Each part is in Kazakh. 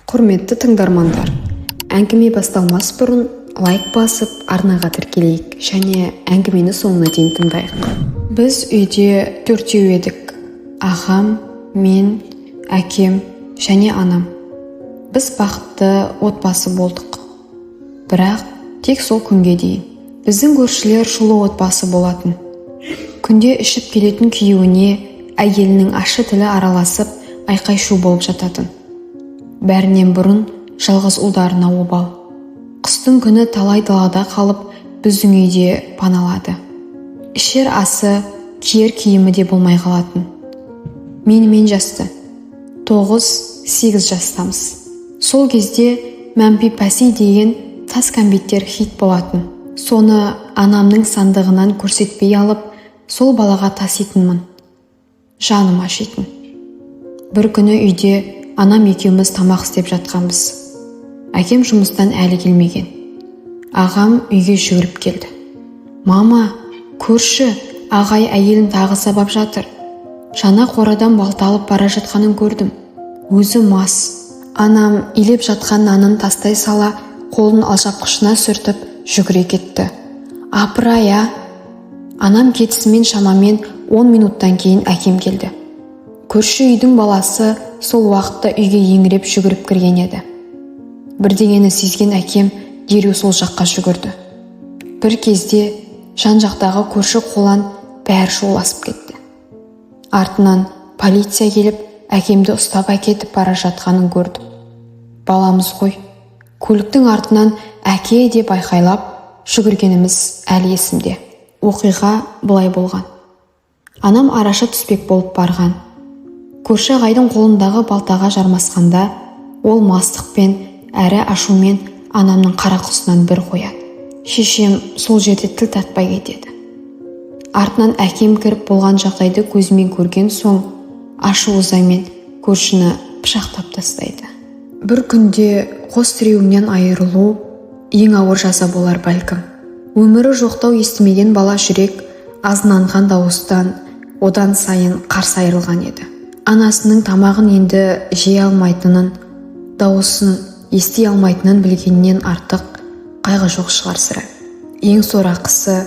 Құрметті тыңдармандар, әңгіме басталмас бұрын лайк басып, арнаға тіркелейік және әңгімені соңына дейін тыңдайық. Біз үйде төртеу едік: ағам, мен, әкем және анам. Біз бақытты отбасы болдық, бірақ тек сол күнге дейін. Біздің көршілер шулы отбасы болатын. Күнде ішіп келетін күйеуіне әйелінің ащы тілі араласып, айқай-шу болып жататын. Бәрінен бұрын жалғыз ұлдарына обал. Қыстың күні талай далада қалып, біздің үйде паналады. Ішер асы, киер киімі де болмай қалатын. Менімен жасты, 9-8 жастамыз. Сол кезде «Мәмпи пәси» деген тас кәмпиттер хит болатын. Соны анамның сандығынан көрсетпей алып, сол балаға таситынмын. Жаным ашитын. Бір күні үйде анам екеуміз тамақ істеп жатқанбыз. Әкем жұмыстан әлі келмеген. Ағам үйге жүгіріп келді: «Мама, көрші ағай әйелін тағы сабап жатыр. Жаңа қорадан балта алып бара жатқанын көрдім, өзі мас». Анам илеп жатқан нанын тастай сала, қолын алжапқышына сүртіп, жүгіре кетті. Апырай, а! Анам кетісімен шамамен 10 минуттан кейін әкем келді. Көрші үйдің баласы сол уақытта үйге еңіреп жүгіріп кірген еді. Бірдеңені сезген әкем дереу сол жаққа жүгірді. Бір кезде жан жақтағы көрші қолан бәрі шуласып кетті. Артынан полиция келіп, әкемді ұстап әкетіп бара жатқанын көрдім. Баламыз ғой, көліктің артынан «Әке!» деп айқайлап жүгіргеніміз әлі есімде. Оқиға былай болған: анам араша түспек болып барған. Көрші ағайдың қолындағы балтаға жармасқанда, ол мастықпен әрі ашумен анамның қара құсынан бір қояды. Шешем сол жерде тіл тартпай кетеді. Артынан әкем кіріп, болған жағдайды көзімен көрген соң, ашу ызамен көршіні пышақтап тастайды. Бір күнде қос тіреуіңнен айырылу ең ауыр жаза болар, бәлкім. Өмірі жоқтау естімеген бала жүрек азынанған дауыстан одан сайын қарсы айырылған еді. Анасының тамағын енді жей алмайтынын, дауысын ести алмайтынын білгеннен артық қайғы жоқ шығар, сірә. Ең сорақысы,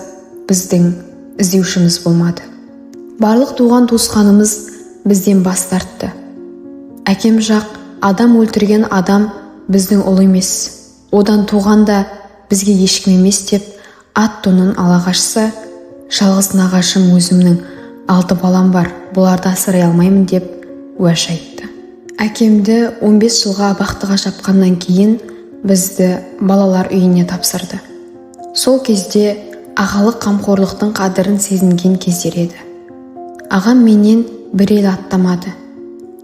біздің іздеушіміз болмады. Барлық туған туысқанымыз бізден бас тартты. Әкем жақ адам өлтірген адам біздің ұл емес, одан туған да бізге ешкім емес деп ат тонын ала қашса, жалғыз нағашым «Өзімнің алты балам бар, бұларды асырай алмаймын» деп уәж айтты. Әкемді 15 жылға абақтыға жапқаннан кейін бізді балалар үйіне тапсырды. Сол кезде ағалық қамқорлықтың қадірін сезінген кездер еді. Ағам менен бір елі аттамады.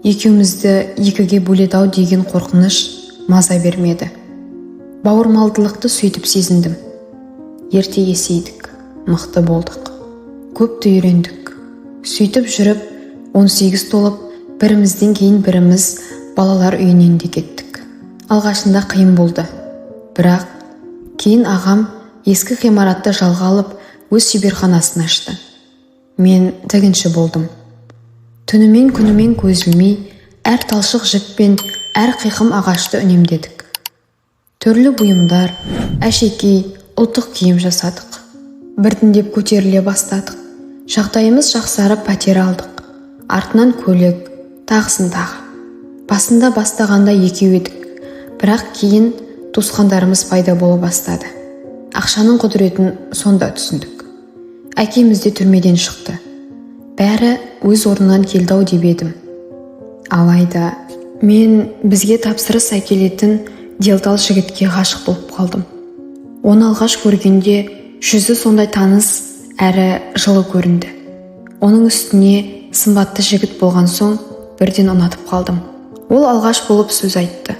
Екеумізді екіге бөледі ау деген қорқыныш маза бермеді. Бауырмалдылықты сөйтіп сезіндім. Ерте есейдік, мықты болдық, көпті үйрендік. Сөйтіп жүріп 18 толып, бірімізден кейін біріміз балалар үйінен де кеттік. Алғашында қиын болды, бірақ кейін ағам ескі ғимаратты жалға алып, өз шеберханасын ашты. Мен тігінші болдым. Түнімен күнімен көз ілмей, әр талшық жіп пен әр қиқым ағашты үнемдедік. Түрлі бұйымдар, әшекей, ұлттық киім жасадық. Біртіндеп көтеріле бастадық. Жағдайымыз жақсарып, пәтер алдық, артынан көлік, тағысын тағы. Басында бастағанда екеу едік, бірақ кейін туысқандарымыз пайда бола бастады. Ақшаның құдіретін сонда түсіндік. Әкеміз де түрмеден шықты. Бәрі өз орнынан келді ау деп едім. Алайда мен бізге тапсырыс әкелетін делдал жігітке ғашық болып қалдым. Оны алғаш көргенде жүзі сондай таныс әрі жылы көрінді. Оның үстіне сымбатты жігіт болған соң, бірден ұнатып қалдым. Ол алғаш болып сөз айтты.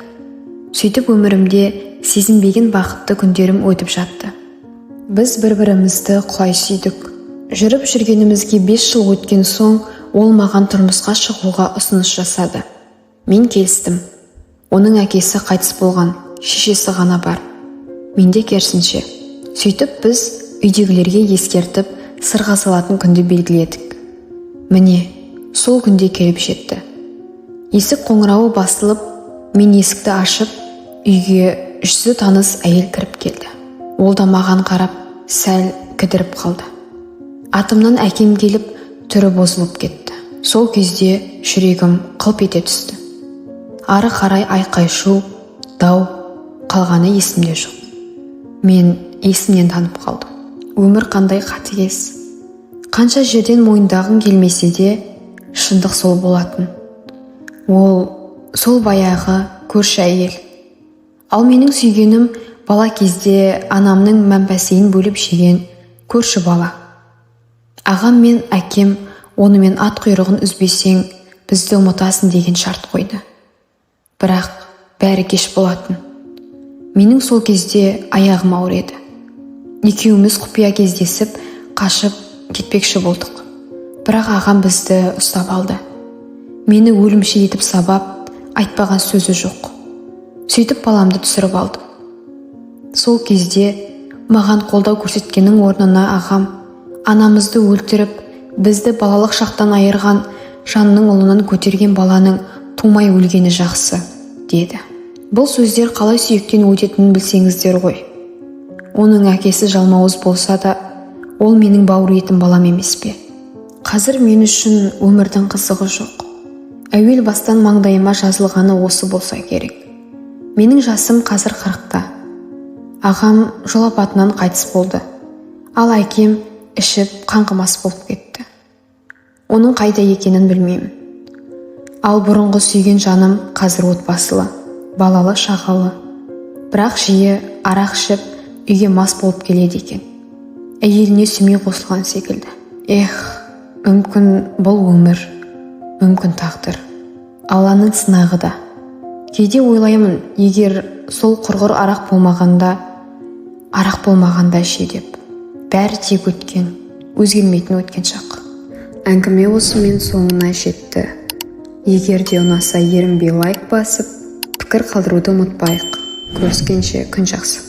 Сөйтіп өмірімде сезінбеген бақытты күндерім өтіп жатты. Біз бір-бірімізді құлай сүйдік. Жүріп жүргенімізге 5 жыл өткен соң, ол маған тұрмысқа шығуға ұсыныс жасады. Мен келістім. Оның әкесі қайтыс болған, шешесі ғана бар. Менде керісінше. Сөйтіп біз үйдегілерге ескертіп, сырға салатын күнді белгіледік. Міне, сол күнде келіп жетті. Есік қоңырауы басылып, Мен есікті ашып, үйге жүзі таныс әйел кіріп келді. Ол да маған қарап, сәл кідіріп қалды. Атымнан әкем келіп, түрі бұзылып кетті. Сол кезде жүрегім қылп ете түсті. Ары қарай айқай-шу, дау, қалғаны есімде жоқ. Мен есімнен танып қалдым. Өмір қандай қатыгез. Қанша жерден мойындағың келмесе де, шындық сол болатын. Ол сол баяғы көрші әйел. Ал менің сүйгенім бала кезде анамның мәмпәсейін бөліп жеген көрші бала. Ағам мен әкем онымен ат құйрығын үзбесең, бізді ұмытасың деген шарт қойды. Бірақ бәрі кеш болатын. Менің сол кезде аяғым ауыр еді. Екеуміз құпия кездесіп, қашып кетпекші болдық. Бірақ ағам бізді ұстап алды. Мені өлімші етіп сабап, айтпаған сөзі жоқ. Сөйтіп баламды түсіріп алдым. Сол кезде маған қолдау көрсеткеннің орнына ағам анамызды өлтіріп, бізді балалық шақтан айырған жанның ұлынан көтерген баланың тумай өлгені жақсы, деді. Бұл сөздер қалай сүйектен өтетінін білсеңіздер ғой. Оның әкесі жалмауыз болса да, ол менің бауыр етім балам емес пе? Қазір мен үшін өмірдің қызығы жоқ. Әуел бастан маңдайыма жазылғаны осы болса керек. Менің жасым қазір 40-та. Ағам жол апатынан қайтыс болды. Ал әкем ішіп қаңғымас болып кетті. Оның қайда екенін білмеймін. Ал бұрынғы сүйген жаным қазір отбасылы, балалы шағалы. Бірақ жиі арақ ішіп, үйге мас болып келеді екен. Әйеліне сүймей қосылған секілді. Эх, мүмкін бұл өмір, мүмкін тағдыр. Алланың сынағы да. Кейде ойлаймын, егер сол құрғыр арақ болмағанда, арақ болмағанда ше деп. Бәрі тек өткен, өзгермейтін өткен шақ. Әңгіме осымен соңына жетті. Егер де ұнаса, ерінбей лайк басып, пікір қалдыруды ұмытпайық. Көріскенше, күн жақсы.